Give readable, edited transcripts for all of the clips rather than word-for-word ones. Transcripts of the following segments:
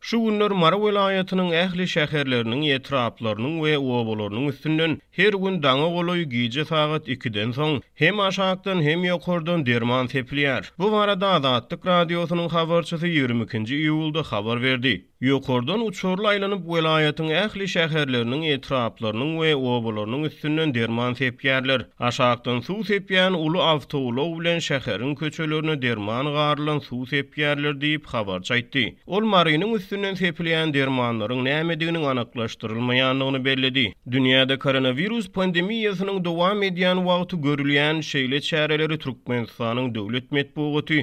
Şu günler Mary welaýatynyň ähli şäherleriniň, etraplarynyň we obalarynyň üstünden her gün daňa golaý gije sagat ikiden soň hem aşakdan, hem ýokardan derman sepilýär. Bu barada Azatlyk Radiosynyň habarçysy 22-nji iýulda habar berdi. Ýokardan uçarly aýlanyp, welaýatyň ähli şäherleriniň, etraplarynyň we obalarynyň üstünden derman sepýärler. Aşakdan suw sepýän uly awtoulag bilen şäheriň köçelerine derman garylan suw sepýärler diýip, habarçy aýtdy. Ol Marynyň üstünden sepilýän dermanlaryň nämediginiň anyklaşdyrylmaýandygyny belledi. Dünýäde koronawirus pandemiýasynyň dowam edýän wagty görülýän şeýle çäreleri Türkmenistanyň döwlet metbugaty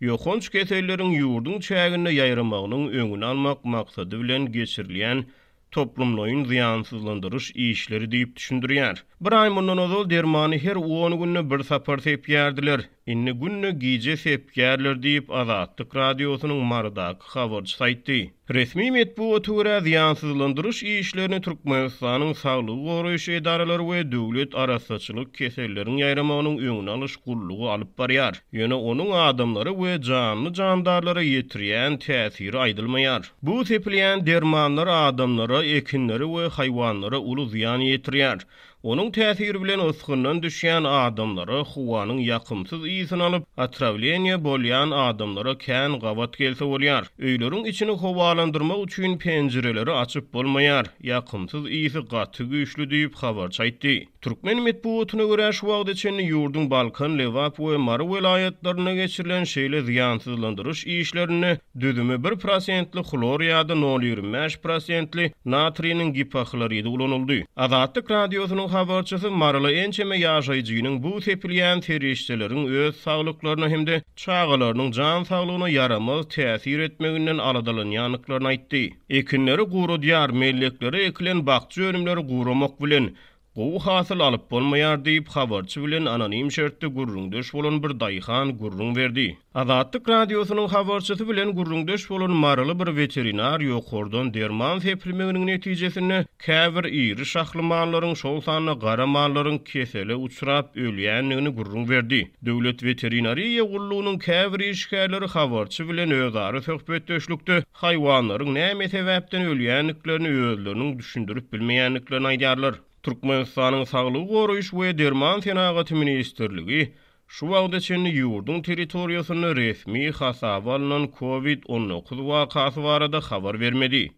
ýokanç keselleriň ýurduň çäginde ýaýramagynyň öňüni almak maksady bilen geçirilýän toplumlaýyn zyýansyzlandyryş işleri diýip düşündirýär. Bir aý mundan ozal dermany her on günde bir sapar sepýärdiler. Indi günde gije sepýärler diýip, Azatlyk Radiosynyň Marydaky habarçysy aýtdy. Resmi metbugata görä, zyýansyzlandyryş işlerini Türkmenistanyň saglygy goraýyş edaralary we Döwlet arassaçylyk keselleriň ýaýramagynyň öňüni alyş gullugy alyp barýar. Ýöne onuň adamlara we janly-jandarlara ýetirýän täsiri aýdylmaýar. Bu sepilýän dermanlar adamlara, ekinlere we haýwanlara uly zyýan ýetirýär. Onuň täsiri bilen ysgyndan düşýän adamlara howanyň ýakymsyz ysyny alyp, otrawleniýe bolýan adamlara kän gabat gelse bolýar. Öýleriň içini howalandyrmak üçin penjireleri açyp bolmaýar, ýakymsyz ysy gaty güýçli diýip, habarçy aýtdy. Türkmen metbugatyna görä, şu wagta çenli ýurduň Balkan, Lebap we Mary welaýatlarynda geçirilen şeýle zyýansyzlandyryş işlerinde düzümi bir prosentli hlor ýa-da nol 25 prosentli natriniň gipohloridi ulanyldy. Azatlyk Radiosynyň habarçysy maryly ençeme ýaşaýjynyň bu sepilýän serişdeleriň öz saglyklaryna hem-de çagalarynyň jan saglygyna ýaramaz täsir etmeginden aladalanýandyklaryny aýtdy. Ekinleri guradýar, melleklere ekilen bakja önümleri guramak bilen, gowy hasyl alyp bolmaýar diýip, habarçy bilen anonim şertde gürrüňdeş bolan bir daýhan gürrüň berdi. Azatlyk Radiosynyň habarçysy bilen gürrüňdeş bolan maryly bir weterinar ýokardan derman sepilmeginiň netijesinde käbir iri şahly mallaryň, şol sanda gara mallaryň kesele uçrap ölýändigini gürrüň berdi. Döwlet weterinariýa gullugynyň käbir işgärleri habarçy bilen özara söhbetdeşlikde haýwanlaryň näme sebäpden ölýändiklerini özleriniň düşündirip bilmeýändiklerini aýdýarlar. Türkmenistanyň Saglygy goraýyş we derman senagaty ministrligi şu wagta çenli ýurduň territoriýasynda resmi hasaba alnan Covid 19 wakasy barada habar bermedi.